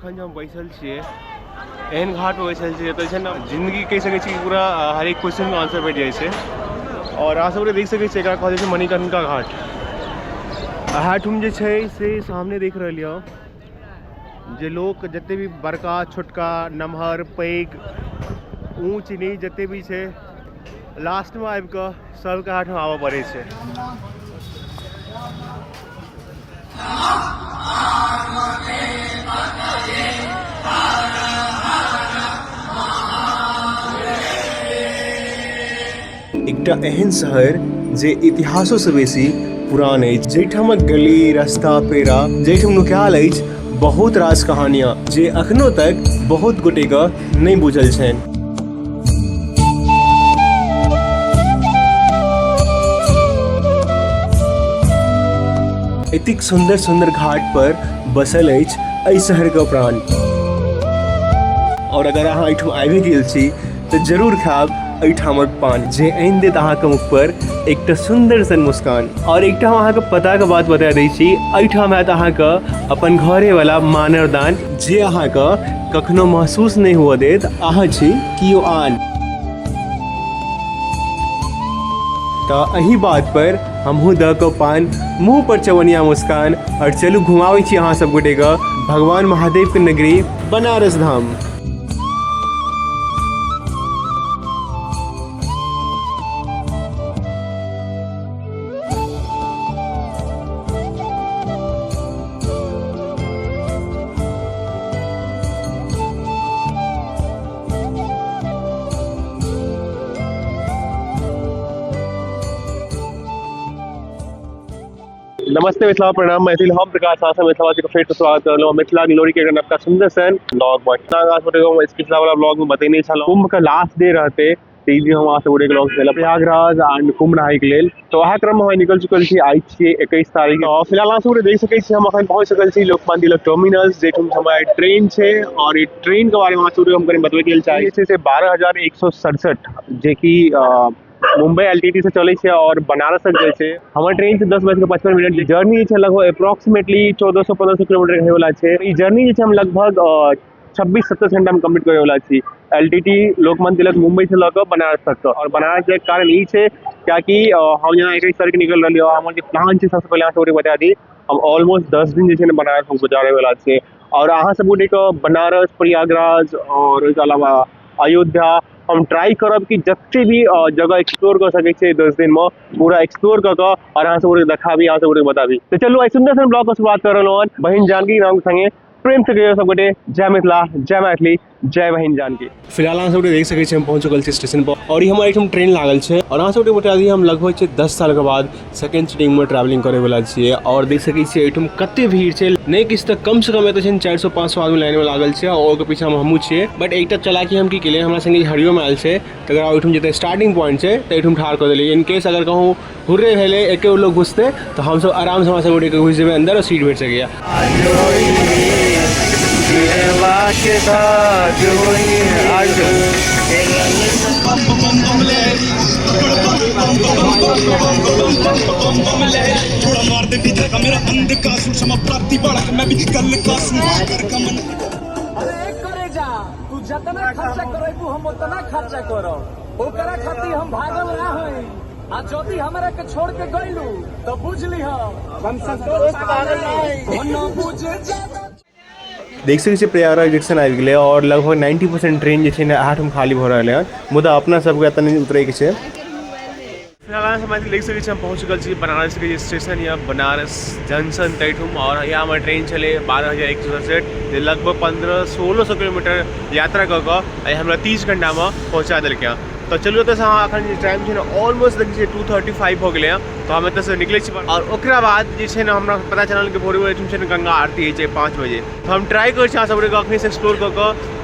अखन जे हम बैसल छियै, एहन घाट पर बैसल छियै जतऽ छै ने जिंदगी कहि सकै छी पूरा, हरेक क्वेश्चन के आंसर भेट जाइ छै। और अहाँ सब देख सकै छियै, एकरा कहल जाइ छै मणिकर्णिका घाट। एहिठाम जे छै से सामने देख रहल यऽ जे लोक जते भी बड़का छोटका नमहर पैघ ऊँच नीच जते भी छै, लास्टमे आबि कऽ सबके हाथमे आबऽ पड़ै छै। एकटा एहन शहर जे इतिहासोसँ बेसी पुरान अछि, जाहिठामक गली रस्ता पेरा, जाहिठाम नुकायल अछि बहुत रास कहानियाँ जे अखनो तक बहुत गोटेके नहि बुझल छनि। एतेक सुन्दर सुन्दर घाट पर बसल अछि एहि शहरके प्राण। और अगर अहाँ एहिठाम आबि गेल छी तऽ जरूर खायब एहिठामक पान, जे आनि देत अहाँके मुख पर एकटा सुन्दर सन मुस्कान। और एकटा हम अहाँके पताके बात बता दै छी, एहिठाम हैत अहाँके अपन घरेवला मानवदान, जे अहाँके कखनो महसूस नहि हुअ देत अहाँ छी कियो आन। तऽ एहि बात पर हमहूँ दऽ कऽ पान, मुँह पर चवनिया मुस्कान, और चलू घुमाबै छी अहाँ सब गोटेके भगवान महादेवके नगरी बनारस धाम। नमस्ते मिथिला, प्रणाम मैथिल। हम प्रकाश आशा मिथिलावासी को फेर से स्वागत कर रहलहुँ मिथिला ग्लोरी के नवका सुंदर सन ब्लॉग पर। पिछला वाला ब्लॉग में बतेने छलहुँ कुंभ के लास्ट डे रहते, तऽ ई हम अहाँ सब गोटे ब्लॉग चलब प्रयागराज एंड कुंभ नहाय के लेल। तऽ वएह क्रम में हम निकल चुकल छी, आइ छियै 21 तारीख। और फिलहाल अहाँ सब गोटे देख सकै छी हम अखन पहुँच चुकल छी लोकमान्य तिलक टर्मिनस, जाहिठाम हमर ट्रेन छै। और ई ट्रेन के बारे में अहाँ सब गोटे हम कनि बतबै के लेल चाहै छी से 12,167, जेकि मुंबई एल टी टी से चलै छै और बनारस तक जाइ छै। हमर ट्रेन छै 10:55। जर्नी जे छै लगभग अप्रोक्सीमेटली 1400-1500 किलोमीटर होइवला छै। ई जर्नी जे छै हम लगभग 26-27 घंटा में कम्प्लीट करैवला छी, L T T Lokmanya Tilak Mumbai से लऽ कऽ बनारस तक। और बनारस जाइके कारण ई छै कियाकि हम जेना 21 तारीख निकल रहलियै और हमर जे प्लान छै, सबसँ पहिले अहाँ सबके बता दी, हम ऑलमोस्ट 10 दिन जे छै ने बनारस हम गुजारैवला छियै। और अहाँ सब गोटेके बनारस, प्रयागराज और ओहिके अलावा अयोध्या हम ट्राई करब कि जते भी जगह एक्सप्लोर कऽ सकै छियै 10 दिनमे पूरा एक्सप्लोर कऽ कऽ और अहाँ सब गोटेके देखाबी, अहाँ सब गोटेके बताबी। तऽ चलू आइ सुन्दर सन ब्लॉगके शुरुआत कऽ रहलहुँ हन बहिन जानकी नामके संगे। प्रेम से कहियो सब गोटे जय मिथिला, जय मैथिली, जय बहिन जानकी। फिलहाल अहाँ सब गोटे देख सकै छी हम पहुँच चुकल छी स्टेशन पर और ई हमर एहिठाम ट्रेन लागल छै। और अहाँ सब गोटे बता दी, हम लगभग छै 10 साल के बाद सेकंड सीटिंग में ट्रैवलिंग करे वाला छियै। और देख सकै छियै एहिठाम कते भीड़ छै, नहि किछु तऽ कम से कम एतऽ छै 400-500 आदमी लाइन में लागल छै और ओकर पीछा में हमहूँ छियै। बट एकटा चलाकी हम की केलियै, हमरा संगे हरिओम आयल छै, तकरा ओहिठाम जतऽ स्टार्टिंग पॉइंट छै तऽ एहिठाम ठाढ़ कऽ देलियै। इन केस अगर कहूँ हुर्रे भेलै, एके गो लोग घुसतै तऽ हमसब आरामसँ हमरा सब गोटेके घुसि जेबै अन्दर और सीट भेट सकैए। तू जतना खर्चा करेबू हम उतना खर्चा करब, ओकरा खातिर हम भागल ना हई। आ जदि हमरा के छोड़ के गइलू तो बुझ लिह हम संतोष पागल नहीं न बुझ ज्यादा। देख सकै छियै प्रयागराज जंक्शन आबि गेलै और लगभग 90% ट्रेन जे छै ने एहिठाम खाली भऽ रहलै हन, मुदा अपना सबके एतऽ नहि उतरैके छै। फिलहाल अहाँ सब देख सकै छी हम पहुँच चुकल छी बनारस के जे स्टेशन या बनारस जंक्शन तैठुम। और यहाँ हमर ट्रेन छलै 12,167, जे लगभग 1500-1600 किलोमीटर यात्रा कऽ कऽ आइ हमरा 30 घंटामे पहुँचा देलकै हँ। तऽ चलू एतऽसँ अहाँ एखन जे टाइम छै ने ऑलमोस्ट देखै छियै 2:35 भऽ गेलै हँ, तऽ हम एतऽसँ निकलै छी। और ओकरा बाद जे छै ने हमरा पता चलल कि भोरे भोरे एहिठाम छै ने गंगा आरती होइ छै 5 बजे। तऽ हम ट्राई करै छी अहाँ सब अखनेसँ एक्सप्लोर कऽ कऽ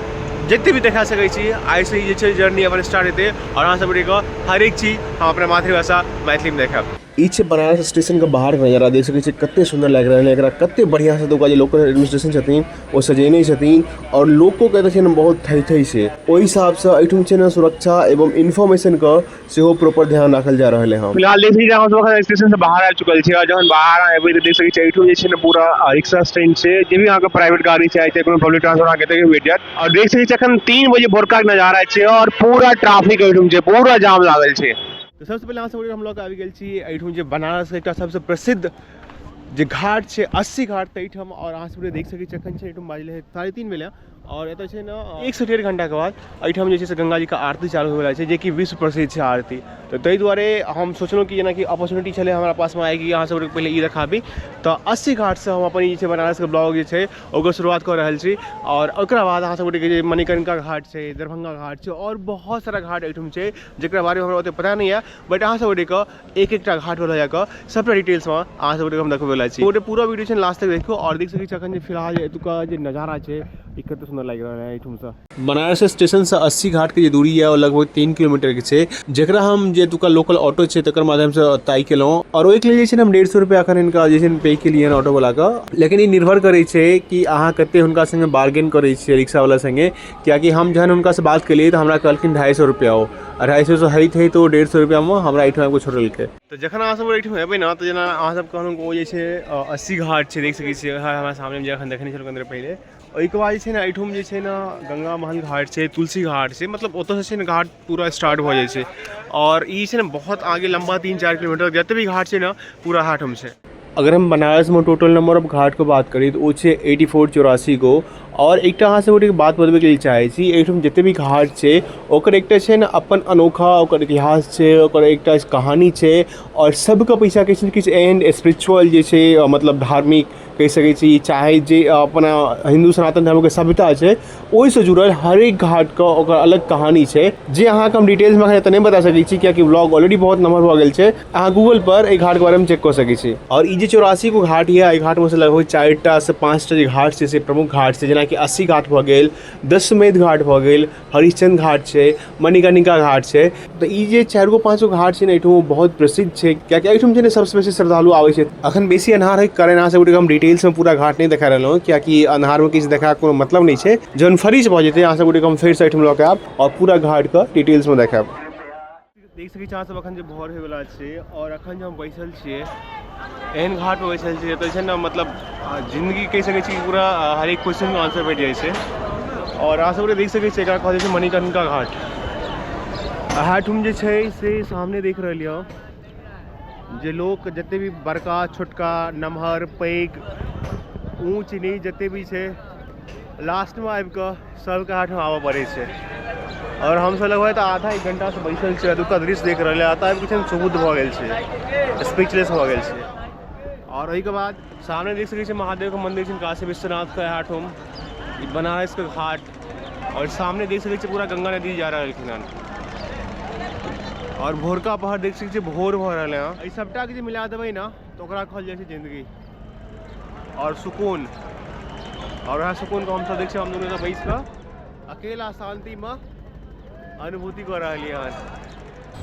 जते भी देखा सकै छी। आइसँ ई जे छै जर्नी अपन स्टार्ट हेतै और अहाँ सब गोटेके हरेक चीज हम अपना मातृभाषा मैथिलीमे देखायब। ई छै बनारस स्टेशन के बाहर के नजारा, देख सके छियै कते सुंदर लाग रहल है एकरा, कते बढ़िया से एतुका जे लोकल एडमिनिस्ट्रेशन छथिन ओ सजेने छथिन और लोको के छै ने बहुत थई थई छै। ओहि हिसाब से एहिठाम छै ने सुरक्षा एवं इन्फॉर्मेशन के सेहो प्रॉपर ध्यान राखल जा रहल है। फिलहाल देख सकैत छी हम सब स्टेशन से बाहर आबि चुकल छी और जहन बाहर एबै तऽ देख सकैत छी एहिठाम जे छै ने पूरा रिक्शा स्टैंड छै, जे भी अहाँके प्राइवेट गाड़ी छै चाहे कोनो पब्लिक ट्रांसपोर्ट अहाँके एतय भेट जायत। और देख सकैत छी अखन 3 बजे भोरका के नजारा छै और पूरा ट्रैफिक एहिठाम छै, पूरा जाम लागल छै। तऽ सबसँ पहिले अहाँ सब हम लऽ कऽ आबि गेल छी एहिठाम जे बनारस के एकटा सबसँ प्रसिद्ध जे घाट छै अस्सी घाट ताहिठाम। और अहाँ सब देख सकै छी अखन छै एहिठाम बाजल है 3:30 भेलै और एतऽ छै ने 1 से 1.5 घंटाके बाद एहिठाम जे छै से गंगा जीके आरती चालू होइवला छै, जेकि विश्व प्रसिद्ध छै आरती। तऽ ताहि दुआरे हम सोचलहुँ कि जेनाकि अपॉर्चुनिटी छलै हमरा पासमे आइ कि अहाँ सबके पहिले ई देखाबी। तऽ अस्सी घाटसँ हम अपन ई जे छै बनारसके ब्लॉग जे छै ओकर शुरुआत कऽ रहल छी। और ओकरा बाद अहाँ सबके जे मणिकर्णिका घाट छै, दरभंगा घाट छै और बहुत सारा घाट एहिठाम छै जकरा बारेमे हमरा ओतेक पता नहि यऽ, बट अहाँ सब गोटेके एक एकटा घाट पर लऽ जाकऽ सबटा डिटेल्समे अहाँ सब गोटेके हम देखबैवला छी। गोटे पूरा वीडियो छै लास्ट तक देखियौ। और देख सकै छी अखन जे फिलहाल एतुका जे नजारा छै ई कते सुन्दर लागि रहल है एहिठामसँ। बनारस स्टेशनसँ अस्सी घाटके जे दूरी यऽ ओ लगभग 3 किलोमीटरके छै, जकरा हम जे एतुका लोकल ऑटो छै तकर माध्यमसँ तय केलहुँ। और ओहिके लेल जे छै ने हम 150 रुपैआ अखन हिनका जे छै ने पे केलियनि ऑटोवलाके। लेकिन ई निर्भर करै छै कि अहाँ कते हुनका सङ्गे बार्गेन करै छियै रिक्शावला सङ्गे, कियाकि हम जहन हुनकासँ बात केलियै तऽ हमरा कहलखिन 250 रुपैआ ओ 250 होइत होइत ओ 150 रुपैआमे हमरा एहिठाम आबिकऽ छोड़लकै। तऽ जखन अहाँ सब एहिठाम एबै ने तऽ जेना अहाँ सब कहलहुँ ओ जे छै अस्सी घाट छै, देख सकै छियै हमरा सामनेमे जे अखन देखने छलहुँ कनि देर पहिले। ओहिके बाद जे छै ने एहिठाम जे छै ने गंगा महल घाट छै, तुलसी घाट छै, मतलब ओतऽसँ छै ने घाट पूरा स्टार्ट भऽ जाइ छै। और ई छै ने बहुत आगे लम्बा 3-4 किलोमीटर जते भी घाट छै ने पूरा घाट हम छै। अगर हम बनारसमे टोटल नंबर ऑफ घाटके बात करी तऽ ओ छै 84 84 गो। और एकटा अहाँ सब गोटेके बात बतबैके लेल चाहै छी, एहिठाम जते भी घाट छै ओकर एकटा छै ने अपन अनोखा ओकर इतिहास छै, ओकर एकटा कहानी छै और सबके पीछा किछु ने किछु एहन स्पिरिचुअल जे छै मतलब धार्मिक कहि सकै छी, चाहे जे अपना हिन्दू सनातन धर्मके सभ्यता छै ओहिसँ जुड़ल हरेक घाटके ओकर अलग कहानी छै, जे अहाँके हम डिटेल्समे एखन एतऽ नहि बता सकै छी कियाकि व्लॉग ऑलरेडी बहुत नम्हर भऽ गेल छै। अहाँ गूगल पर एहि घाटके बारेमे चेक कऽ सकै छी। और ई जे 84 गो घाट यऽ एहि घाटमे सँ लगभग 4 टा से 5 टा जे घाट छै से प्रमुख घाट छै, जेनाकि अस्सी घाट भऽ गेल, दशमेध घाट भऽ गेल, हरिश्चंद्र घाट छै, मणिकर्णिका घाट छै। तऽ ई जे 4 गो 5 गो घाट छै ने एहिठाम ओ बहुत प्रसिद्ध छै, कियाकि एहिठाम छै ने सबसँ बेसी श्रद्धालु आबै छै। अखन बेसी अन्हार होइके कारण अहाँ सब गोटेके हम डिटेल्समे पूरा घाट नहि देखा रहलहुँ, कियाकि अन्हारमे किछु देखाके कोनो मतलब नहि छै। जहन फरीच भऽ जेतै अहाँ सब गोटेके हम फेरसँ एहिठाम लऽ कऽ आयब आओर पूरा घाटके डिटेल्समे देखायब। देख सकै छी अहाँ सब अखन जे भोर होइवला छै और अखन जे हम बैसल छियै एहन घाट पर बैसल छियै तऽ छै ने मतलब जिन्दगी कहि सकै छी पूरा हरेक क्वेश्चनके आंसर भेट जाइ छै। और अहाँ सब देख सकै छियै एकरा कहल जाइ छै मणिकर्णिका घाट। एहिठाम जे छै से सामने देख रहल यऽ जे लोक जते भी बड़का छोटका नमहर पैघ ऊँच नीच जते भी छै लास्टमे आबि कऽ सबके हाथमे आबऽ पड़ै छै। और हमसब लगभग तऽ आधा एक घंटा से बैसल छियै, एतुका दृश्य देख रहल है, एतऽ आबि कऽ सुबुद्ध भऽ गेल छै, स्पीचलेस भऽ गेल छै। और ओहिके बाद सामने देख सकै छियै महादेव के मंदिर छै काशी विश्वनाथ के एहिठाम, ई बनारस के घाट। और सामने देख सकै छियै पूरा गंगा नदी जा रहलखिन हन। और भोरका पहर देख सकै छियै भोर भऽ रहल है। एहि सबटा के जे मिला देबै ने तऽ ओकरा कहल जाइ छै जिंदगी और सुकून। और वएह सुकून को हमसब देख हम दुनू बैस कऽ अकेला शांति में अनुभूति कऽ रहलियै हन।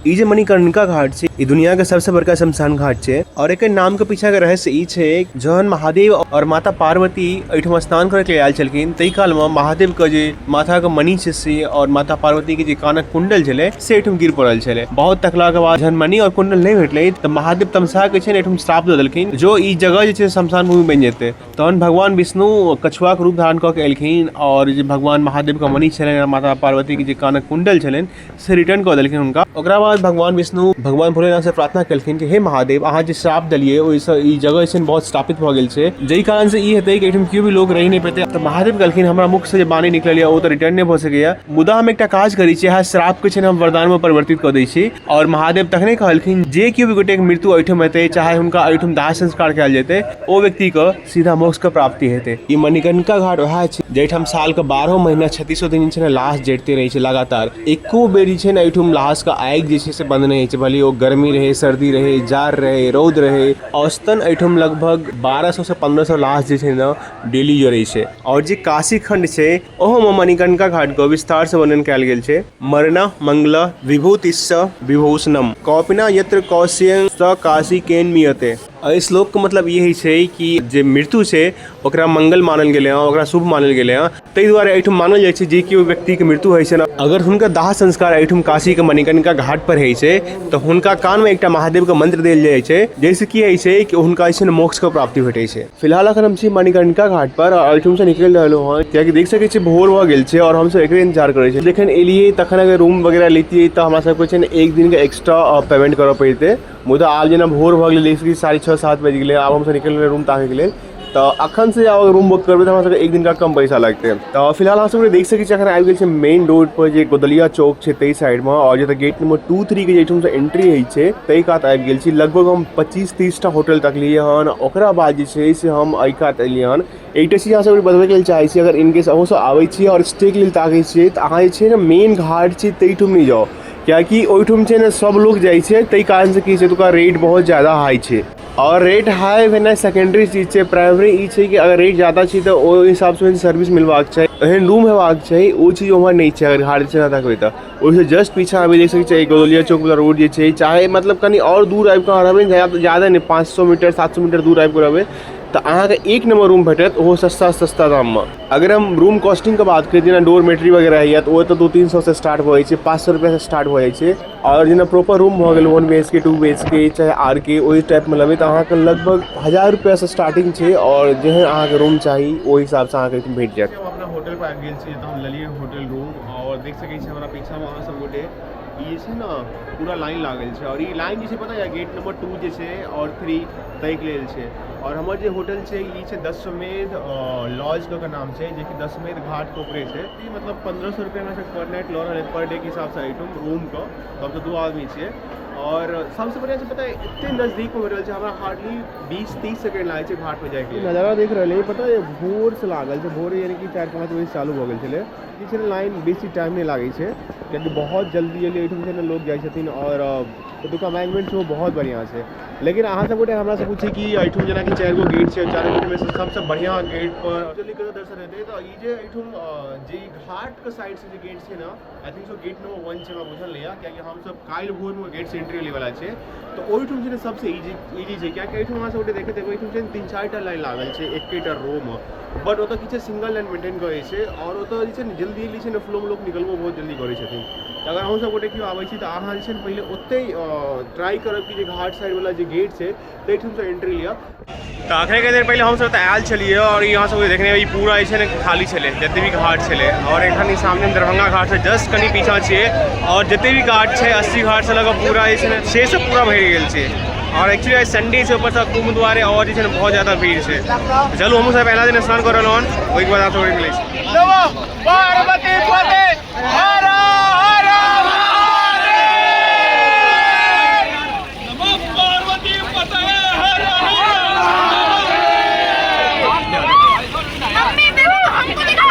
ई जे मणिकर्णिका घाट छै ई दुनिया के सबसे बड़का शमशान घाट छै और एकर नाम के पीछा के रहस्य ई छै जहन महादेव और माता पार्वती एहिठाम स्नान करे के आयल छलखिन ताहि काल में महादेव के जे माथा के मणि छै से और माता पार्वती के जे कानक कुंडल छलै से एहिठाम गिर पड़ल छलै। बहुत तकला के बाद जहन मणि और कुंडल नहि भेटलै तऽ महादेव तमसा के छै ने एहिठाम श्राप दऽ देलखिन जो ई जगह जे छै शमशान भूमि बनि जेतै। तहन भगवान विष्णु कछुआ के रूप धारण कऽ के एलखिन और जे भगवान महादेव के मणि छलनि और माता पार्वती के जे कानक कुंडल छलनि से रिटर्न कऽ देलखिन हुनका। ओकरा बाद भगवान विष्णु भगवान भोलेनाथ से प्रार्थना केलखिन कि हे महादेव अहाँ जे श्राप देलियै ओहिसँ ई जगह जे छै ने बहुत श्रापित भऽ गेल छै, जाहि कारण से ई हेतै कि एहिठाम केओ भी लोक रहि नहि पेतै। तऽ महादेव कहलखिन हमरा मुख से जे वाणी निकलल यऽ ओ तऽ रिटर्न नहि भऽ सकैया, मुदा हम एकटा काज करै छी, इएह श्राप के छै ने हम वरदान मे परिवर्तित कऽ दै छी। और महादेव तखने कहलखिन जे केओ भी गोटेके मृत्यु एहिठाम हेतै चाहे हुनका एहिठाम दाह संस्कार कयल जेतै ओ व्यक्तिके सीधा मोक्ष के प्राप्ति हेतै। ई मणिकर्णिका घाट वएह छै जाहिठाम साल के 12 महीना 36 दिन जे छै ने लाश जरिते रहै छै लगातार, एको बेर जे छै ने एहिठाम लाश के आगि जे जे छै से बंद नहि होइ छै, भले ओ गर्मी रहै, सर्दी रहै, जाड़ रहै, रौद रहै। औसतन एहिठाम लगभग 1200 से 1500 लाश जे छै ने डेली जरै छै। और जे काशी खंड छै ओहोमे मणिकर्णिका घाट के विस्तार से वर्णन कयल गेल छै। मरणा मंगल विभूतिश्च विभूषणम कौपिना यत्र कौश्य स काशी केन मियते। एहि श्लोक के मतलब ई होइ छै कि जे मृत्यु छै ओकरा मंगल मानल गेलै हँ, ओकरा शुभ मानल गेलै हँ। ताहि दुआरे एहिठाम मानल जाइ छै जे केओ व्यक्तिके मृत्यु होइ छै ने, अगर हुनकर दाह संस्कार एहिठाम काशीके मणिकर्णिका घाट पर होइ छै तऽ हुनका कानमे एकटा महादेवके मंत्र देल जाइ छै, जाहिसँ की होइ छै कि हुनका जे छै ने मोक्षके प्राप्ति भेटै छै। फिलहाल अखन हम छी मणिकर्णिका घाट पर आओर एहिठामसँ निकलि रहलहुँ हँ, कियाकि देख सकै छी भोर भऽ गेल छै आओर हमसब एकरे इंतजार करै छी। जखन एलियै तखन अगर रूम वगैरह लैतियै तऽ हमरा सबके छै ने एक दिनके एक्स्ट्रा पेमेंट करऽ पड़ितै, मुदा आब जेना भोर भऽ गेलै, देख सकै छी 6:30-7 बाजि गेलै। आब हमसब निकलि रहल रूम ताकैके लेल, तऽ अखन से अगर रूम बुक करबै तऽ हमरा सबके एक दिनका कम पैसा लगतै। तऽ फिलहाल अहाँ सब देख सकै छी अखन आबि गेल छै मेन रोड पर, जे गोदलिया चौक छै ताहि साइडमे, आओर जतऽ गेट नंबर 2 3 के जाहिठामसँ एंट्री होइ छै ताहि कात आबि गेल छी। लगभग हम 25-30 टा होटल तकलियै हन, ओकरा बाद जे छै से हम एहि कात एलियै हन। एकटा चीज अहाँ सबके बतबैके लेल चाहै छी, अगर इनकेस अहूँ सब आबै छियै आओर स्टेके लेल ताकै छियै तऽ अहाँ जे छै ने मेन घाट छै ताहिठाम नहि जाउ, कियाकि ओहिठाम छै ने सब लोग जाइ छै, ताहि कारणसँ की छै ओतुका रेट बहुत ज्यादा हाई छै। आओर रेट हाई भेनाइ सेकेंडरी चीज छै, प्राइमरी ई छै कि अगर रेट ज्यादा छै तऽ ओहि हिसाबसँ ओहन सर्विस मिलबाक चाही, एहन रूम हेबाक चाही, ओ चीज ओम्हर नहि छै। अगर घाट दिस तकबै तऽ ओहिसँ जस्ट पीछा आबि देख सकै छियै गोदौलिया चौकवला रोड जे छै, चाहे मतलब कनि आओर दूर आबि कऽ अहाँ रहबै, ज्यादा नहि 500 मीटर 700 मीटर दूर आबि कऽ रहबै तऽ अहाँके एक नम्बर रूम भेटत, ओहो सस्ता सस्ता दाममे। अगर हम रूम कॉस्टिंगके बात करी, जेना डोरमेट्री वगैरह होइए तऽ ओ तऽ 200-300 से स्टार्ट भऽ जाइ छै, 500 रुपैआसँ स्टार्ट भऽ जाइ छै। आओर जेना प्रॉपर रूम भऽ गेल 1 BHK 2 BHK चाहे RK ओहि टाइपमे लेबै तऽ अहाँके लगभग 1000 रुपैआसँ स्टार्टिंग छै, आओर जेहन अहाँके रूम चाही ओहि हिसाबसँ अहाँके भेट जायत। हम अपना होटल पर आबि गेल छी, तऽ हम लेलियै होटल रूम आओर देख सकै छी हमरा पीछामे अहाँ सब गोटे ई जे छै ने पूरा लाइन लागल छै। आओर ई लाइन जे छै पता यऽ गेट नंबर 2 जे छै आओर 3 ताहिके लेल छै। आओर हमर जे होटल छै ई छै दशमेध लॉज कऽ के नाम छै, जेकि दशमेध घाटके ऊपरे छै। ई मतलब 1500 रुपैआ हमरा सबके पर नाइट लऽ रहल पर डे के हिसाबसँ एहिठाम रूमके, हम तऽ 2 आदमी छियै। आओर सबसँ बढ़िआँ छै पता एते नजदीकमे होटल छै, हमरा हार्डली 20-30 सेकेंड लागै छै घाटपर जाइके। नजारा देख रहल है, पता है भोरसँ लागल छै, भोर यानी कि 4-5 बजे चालू भऽ गेल छलै। जे छै ने लाइन बेसी टाइम नहि लागै छै, कियाकि बहुत जल्दी जल्दी एहिठाम छै ने लोक जाइ छथिन आओर एतुका मैनेजमेंट सेहो बहुत बढ़िआँ छै। लेकिन अहाँ सब गोटे हमरासँ पूछी कि एहिठाम जेनाकि 4 गो गेट छै, 4 गेटमे से सबसँ बढ़िआँ गेट पर जल्दी कतऽ दर्शन हेतै, तऽ ई जे एहिठाम जे घाटके साइडसँ जे गेट छै ने, I think so gate number 1 छै, हमरा बुझल नहि यऽ, कियाकि हमसब काल्हि भोरमे गेटसँ एंट्री लैवला छै। तऽ ओहिठाम छै ने सबसँ इजी इजी छै, कियाकि एहिठाम अहाँ सब गोटे देखैत हेबै एहिठाम छै ने 3-4 टा लाइन लागल छै एकेटा रोमे, बट ओतऽ की छै सिंगल लाइन मेंटेन करै छै आओर ओतऽ जे छै ने जल्दी जल्दी छै ने फ्लोमे लोक निकलबो बहुत जल्दी करै छथिन। तऽ अगर अहूँ सब गोटे केओ आबै छी तऽ अहाँ जे छै ने पहिले ओतहि ट्राई करब कि जे घाट साइडवला जे गेट छै ताहिठामसँ एंट्री लिअ। तऽ अखने कनी देर पहिले हमसब तऽ आयल छलियै आओर यहाँ सब देखने ई पूरा जे छै ने खाली छलै जते भी घाट छलै। आओर एखन ई सामने दरभंगा घाटसँ जस्ट कनि पीछा छियै आओर जते भी घाट छै 80 घाटसँ लऽ कऽ पूरा जे छै ने से सब पूरा भरि गेल छै। आओर एक्चुअली आइ संडे छै, ऊपरसँ कुम्भ दुआरे आओर जे छै ने बहुत ज्यादा भीड़ छै। चलू हमहूँ सब पहला दिन स्नान कऽ रहलहुँ हन, ओहिके बाद अहाँ सब मिलै छी। पार्वती पते हर हर पार्वती पते हर हर। मम्मी देखो हमको दिखा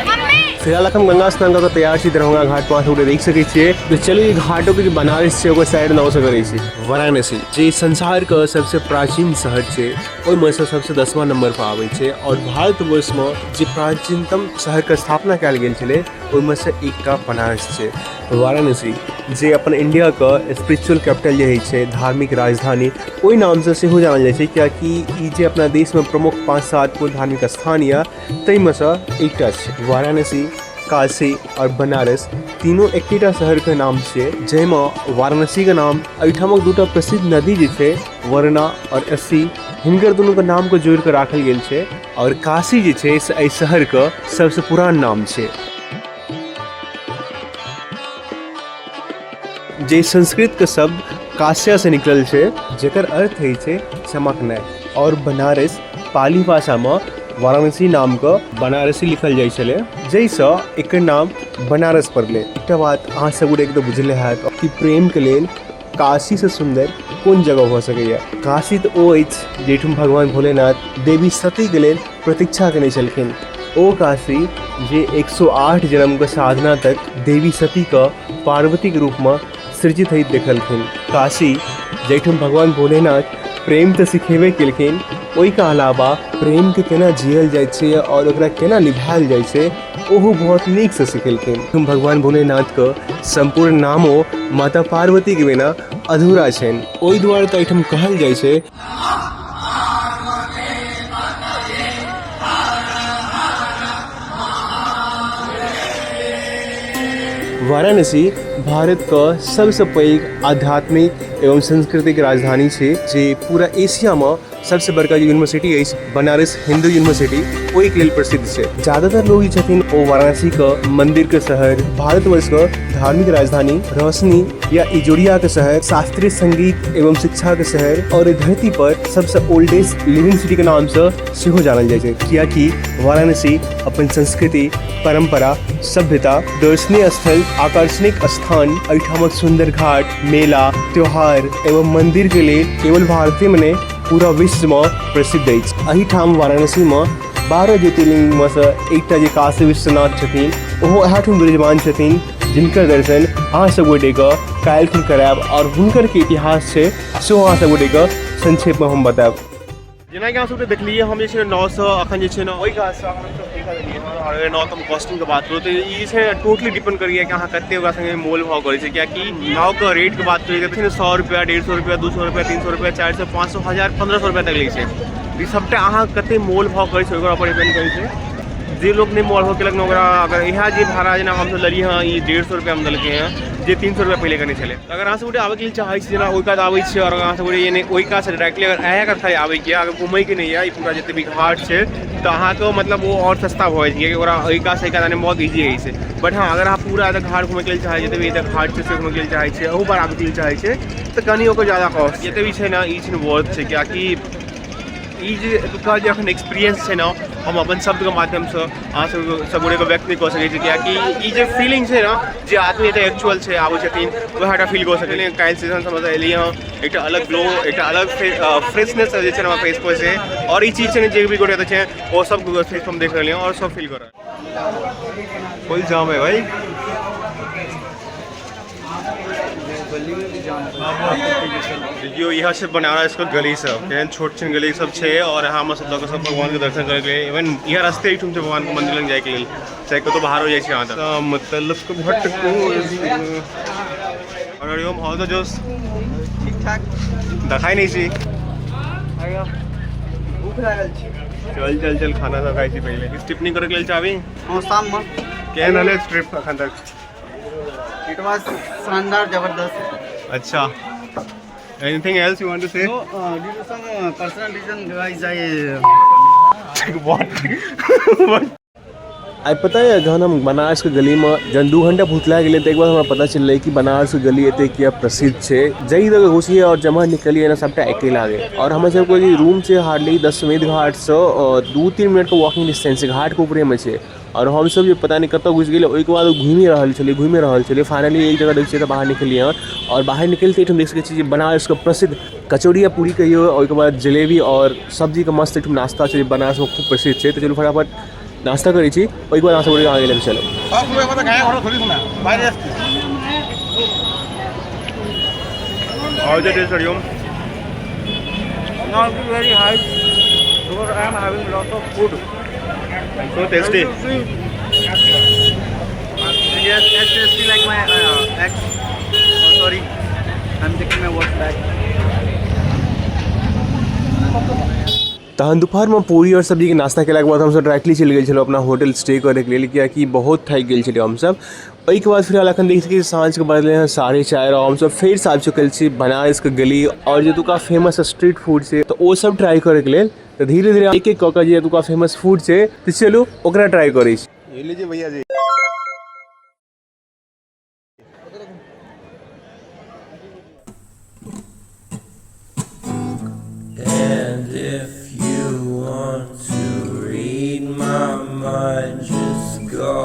मम्मी। फिलहाल अखन गंगा स्नान कऽ के तैयार छी दरभंगा घाट पर, अहाँ देख सकै छियै। तऽ चलू ई घाटो के जे बनारस छै ओकर साइड नाव से करै छी। वाराणसी जे संसार के सबसे प्राचीन शहर छै ओहिमे से सबसे 10वां नंबर पर आबै छै और भारतवर्ष में जे प्राचीनतम शहर के स्थापना कयल गेल छलै ओहिमे से एकटा बनारस छै। वाराणसी जे अपन इंडिया के स्पिरिचुअल कैपिटल जे होइ छै, धार्मिक राजधानी, ओहि नामसँ सेहो जानल जाइ छै, कियाकि ई जे अपना देशमे प्रमुख 5-7 गो धार्मिक स्थान यऽ ताहिमे सँ एकटा छै। वाराणसी, काशी और बनारस तीनों एकेटा शहरके नाम छियै, जाहिमे वाराणसीके नाम एहिठामक दूटा प्रसिद्ध नदी जे छै वरुणा और अस्सी, हिनकर दुनूके नामके जोड़िकऽ राखल गेल छै। और काशी जे छै से एहि शहरके सबसँ पुरान नाम छै, जे संस्कृतके शब्द काश्या से निकलल छै, जकर अर्थ होइ छै चमकनाइ। और बनारस पाली भाषामे वाराणसी नामके बनारसी लिखल जाइ छलै, जाहिसँ एकर नाम बनारस पड़लै। एकटा बात अहाँ सब गोटे तऽ बुझले हैत कि प्रेमके लेल काशीसँ सुन्दर कोन जगह भऽ सकैए। काशी तऽ ओ अछि जाहिठाम भगवान भोलेनाथ देवी सतीके लेल प्रतीक्षा केने छलखिन। ओ काशी जे 108 जन्मके साधना तक देवी सतीके पार्वतीके रूपमे सृजित होइत देखलखिन। काशी जाहिठाम भगवान भोलेनाथ प्रेम तऽ सिखेबे केलखिन, ओहिके अलावा प्रेमके केना जियल जाइ छै आओर ओकरा केना निभायल जाइ छै ओहो बहुत नीकसँ सिखेलखिन। भगवान भोलेनाथके सम्पूर्ण नामो माता पार्वतीके बिना अधूरा छनि, ओहि दुआरे तऽ एहिठाम कहल जाइ छै। वाराणसी भारत के सबसँ पैघ आध्यात्मिक एवं सांस्कृतिक राजधानी छै, जे पूरा एशिया में सबसँ बड़का यूनिवर्सिटी अछि बनारस हिंदू यूनिवर्सिटी, ओहिके लेल प्रसिद्ध छै। ज्यादातर लोग जे छथिन ओ वाराणसी के मंदिर के शहर, भारतवर्ष के धार्मिक राजधानी, रोशनी या इजोरिया के शहर, शास्त्रीय संगीत एवं शिक्षा के शहर और धरती पर सबसे ओल्डेस्ट लिविंग सिटी के नाम से सेहो जानल जाइ छै, कियाकि वाराणसी अपन संस्कृति, परंपरा, सभ्यता, दर्शनीय स्थल, आकर्षणिक स्थान, एहिठामक सुंदर घाट, मेला, त्योहार एवं मंदिर के लेल केवल भारते में नहि पूरा विश्व में प्रसिद्ध अछि। एहिठाम वाराणसी में 12 ज्योतिर्लिंग में से एकटा जे काशी विश्वनाथ छथिन ओहो एहिठाम विराजमान छथिन, जिनकर दर्शन अहाँ सब गोटेके काल्हिखुन करायब और हुनकर के इतिहास छै सेहो अहाँ सब गोटेके संक्षेप में हम बतायब। जेनाकि अहाँ सबके देखलियै, हम जे छै नाव सँ अखन जे छै ने ओहि घाट सँ अखन हमसब एहि घाट एलियै हँ। और अगर नावके हम कॉस्टिंगके बात करू तऽ ई जे छै टोटली डिपेंड करैए कि अहाँ कते ओकरा सङ्गे मोल भाव करै छियै, किएकि नावके रेटके बात करी तऽ छै ने 100 रुपैआ, 150 रुपैआ, 200 रुपैआ, 300 रुपैआ, 400, 500, 1000, 1500 रुपैआ तक लै छै। ई सबटा अहाँ कते मोल भाव करै छियै ओकरा पर डिपेंड करै छै। जे लोक नहि मोल भाव केलक ने ओकरा अगर इएह जे भाड़ा जेना हमसब लेलियै हँ ई 150 रुपैआमे देलकै हँ, जे 300 रुपैआ पहिले केने छलै। अगर अहाँ सब गोटे आबैके लेल चाहै छी, जेना ओहि कात आबै छियै और अहाँ सब गोटे यानी ओहि कातसँ डायरेक्टली अगर आए के खाली आबैके यऽ, अगर घुमैके नहि यऽ ई पूरा जते भी घाट छै, तऽ अहाँके मतलब ओ आओर सस्ता भऽ जाइ छै, कियाकि ओकरा ओहि कातसँ एहि कात आनैमे बहुत ईजी होइ छै। बट हँ, अगर अहाँ पूरा एतऽ घाट घुमैके लेल चाहै छियै, जते भी एतऽ घाट छै से घुमैके लेल चाहै छियै, अहू पार आबैके लेल चाहै छियै, तऽ कनि ओकर ज्यादा कॉस्ट जते भी छै ने ई छै ने वर्थ छै, कियाकि ई जे एतुका जे अखन एक्सपीरियंस छै ने हम अपन शब्दके माध्यमसँ अहाँ सब सब गोटेके व्यक्त नहि कऽ सकै छी, कियाकि ई जे फीलिंग छै ने जे आदमी एतऽ एक्चुअल छै आबै छथिन वएह टा फील कऽ सकै। काल्हि सेशन समझ एलियै हँ, एकटा अलग ग्लो, एकटा अलग फ्रेशनेस जे छै ने हमरा फेस पर छै, और ई चीज छै ने जे भी गोटे एतऽ छै ओ सब फेस पर हम देख रहलियै हँ और सब फील कऽ रहल। फुल जाम है भाई। देखियौ इएह छै बनारस के गली सब, केहन छोट छिन गली सब छै और यहाँ हम सब लऽ कऽ सब भगवान के दर्शन करे के लेल, इवन इएह रास्ते एहिठाम छै भगवान के मंदिर लग जाय के लेल, चाहे कतौ बाहरो जाइ छै अहाँ तऽ मतलब भटको। और हरिओम, हाउ द जोश? ठीक ठाक। देखाइ नहि छी। भूख लागल छै। चल चल चल, खाना सब खाइ छी पहिले। टिप्पणी करे के लेल चाहबी? हाँ, शाम में। केहन रहलै ट्रिप अखन तक? It was शानदार, जबरदस्त। अच्छा, anything else you want to say? No, due to some personal reason, guys, I What? What? आइ पता यऽ, जहन हम बनारसके गलीमे जहन 2 घंटा भुतला गेलियै तऽ एक बार हमरा पता चललै कि बनारसके गली एते किया प्रसिद्ध छै। जाहि जगह घुसियै आओर जमहर निकलियै ने सबटा एके लागै। आओर हमर सबके जे रूम छै हार्डली दशमेध घाटसँ 2-3 मिनटके वॉकिंग डिस्टेंस छै, घाटके ऊपरेमे छै। आओर हमसब जे पता नहि कतऽ घुसि गेलियै, ओहिके बाद घुमि रहल छलियै, घुमि रहल छलियै, फाइनली एक जगह देखै छियै तऽ बाहर निकलियै हँ। आओर बाहर निकलिते एहिठाम देख सकै छी जे बनारसके प्रसिद्ध कचौड़ी आ पूरी कहियौ, ओहिके बाद जलेबी आओर सब्जीके मस्त एहिठाम नाश्ता छै जे बनारसमे खूब प्रसिद्ध छै। तऽ चलू फटाफट नाश्ता करै छी, ओहिके बाद अहाँ सब गोटे आगे लग चलब। How is the taste, Hariom? Not very high because I am having lot of food. So tasty. Yes, as tasty like my ex. Oh, sorry, I'm taking my words back. तहन दुपहरमे पूरी और सब्जीके नाश्ता केलाके बाद हमसब डायरेक्टली चलि गेल छलहुँ अपना होटल स्टे करैके लेल, कियाकि बहुत थाकि गेल छलियै हमसब। ओहिके बाद फिलहाल अखन देख सकै छी साँझके बजलै हँ 4:30 और हमसब फेरसँ आबि चुकल छी बनारसके गली और जे एतुका फेमस स्ट्रीट फूड छै तऽ ओ सब ट्राई करैके लेल। तऽ धीरे धीरे एक एक कऽ कऽ जे एतुका फेमस फूड छै तऽ चलू ओकरा ट्राई करै छी। ये लीजिए भैया जी। And if you want to read my mind, just go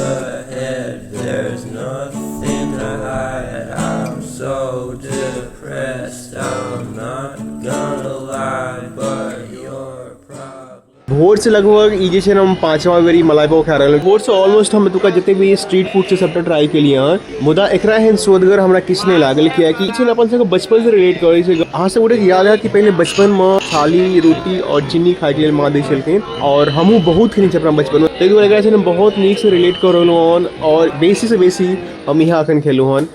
ahead. There's nothing to hide. I'm so depressed, I'm not gonna lie, but you're probably. भोर से लगभग ई जे छै ने हम पांचवा बेर ई मलाई पाव खा रहल। भोर से ऑलमोस्ट हम एतुका जते भी स्ट्रीट फूड छै सबटा ट्राई केलियै हन, मुदा एकरा एहन सोदगर हमरा किछु नहि लागल, कियाकि छै ने अपन सबके बचपन से रिलेट करै छै। अहाँ सब गोटे के याद हैत कि पहिले बचपन में थाली रोटी और चीनी खाय के लेल माँ दै छलखिन और हमहूँ बहुत खेने छी अपना बचपन में, ताहि दुआरे एकरा छै ने बहुत नीक से रिलेट कऽ रहलहुँ हन और बेसी से बेसी हम इएह अखन खेलहुँ हन।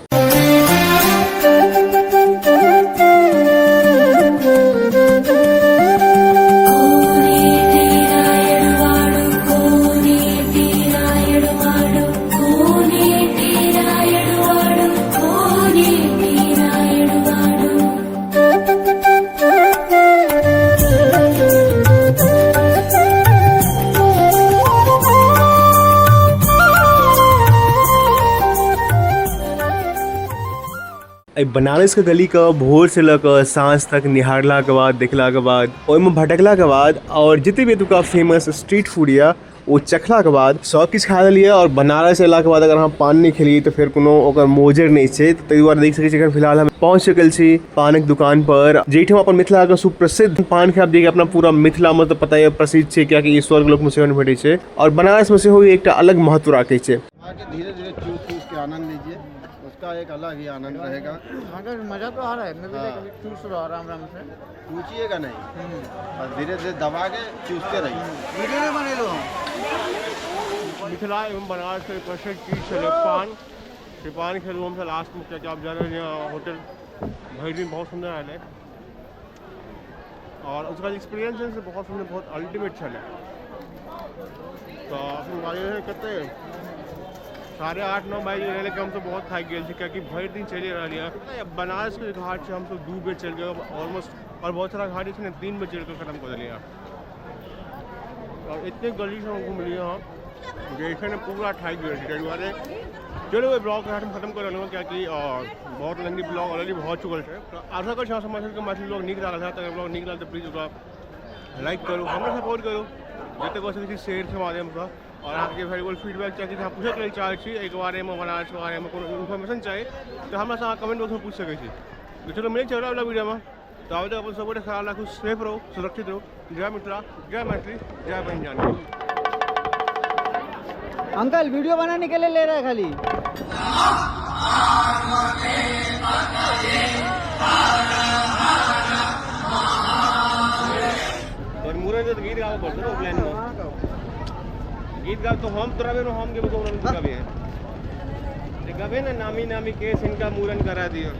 बनारस के गली के भोर से लऽ कऽ साँझ तक निहारला के बाद, देखला के बाद, ओहिमे भटकला के बाद और जते भी एतुका फेमस स्ट्रीट फूड यऽ ओ चखला के बाद सब किछु खा लेलियै। और बनारस अयला के बाद अगर अहाँ पान नहि खेलियै तऽ फेर कोनो ओकर मोजर नहि छै। ताहि दुआरे देख सकै छी एखन फिलहाल हम पहुँच चुकल छी पानक दुकान पर, जाहिठाम अपन मिथिला के सुप्रसिद्ध पान खायब, जे अपना पूरा मिथिला में तऽ पता यऽ प्रसिद्ध छै, कियाकि ई स्वर्ग लोक में सेहो नहि भेटै छै और बनारस में सेहो एकटा अलग महत्व राखै छै। धीरे धीरे चूस चूस के आनंद लीजिए, उसका एक अलग ही आनंद रहेगा। हाँ, मजा तो आ रहा है, मैं भी कभी चूस रहा आराम आराम से, चूसिएगा नहीं, बस धीरे धीरे दबा के चूसते रहिए। वीडियो नहीं बने लो। मिथिला एवं बनारस के प्रसिद्ध चीज छलै पान। से पान खेलूँ हमसब लास्ट में, कियाकि आप जानै रहियै होटल भरि दिन बहुत सुन्दर आयल है और उसका एक्सपीरियंस है से बहुत सुन्दर, बहुत अल्टीमेट छलै। तऽ अखन बाजै रहै कते 8:30-9 बाजि गेल रहै, हमसब बहुत थाकि गेल छी कियाकि भरि दिन चलि रहलियै। बनारस के घाट छै हमसब 2 बेर चलि गेल ऑलमोस्ट, और बहुत सारा घाट जे छै ने 3 बेर चलि कऽ खत्म कऽ देलियै। और एतेक गली से हम घुमलियै हँ जे छै ने पूरा थाकि गेल छी। ताहि दुआरे चलू एहि ब्लॉग हम खत्म कर रहलहुँ, कियाकि बहुत लंबी ब्लॉग ऑलरेडी भऽ चुकल छै। तऽ आशा करै छी अहाँ सब मैथिली ब्लॉग नीक लागल हैत। अगर ब्लॉग नीक लागल तऽ प्लीज ओकरा लाइक करू, हमरा सपोर्ट करू जतेक हो सकै छी शेयर के माध्यमसँ। और अहाँके वैल्यूबल फीडबैक चाही, अहाँ पूछैके लेल चाहै छी एहिके बारेमे, बनारसके बारेमे कोनो इन्फॉर्मेशन चाही तऽ हमरासँ अहाँ कमेंट बॉक्समे पूछि सकै छी। तऽ चलू मिलै छी अगिला वला वीडियोमे, तऽ आब तक अपन सब गोटे ख्याल राखू, सेफ रहू, सुरक्षित रहू। जय मिथिला, जय मैथिली, जय बहिन जानकी। अंकल वीडियो बनाने के लिए ले रहा है खाली। और मुरन तो गीत गाओ पड़तो ना प्लान में। गीत गाओ तो हम तोरा बेनो हम के तो गाबे हैं। गाबे ना नामी नामी केस इनका मुरन करा दियो।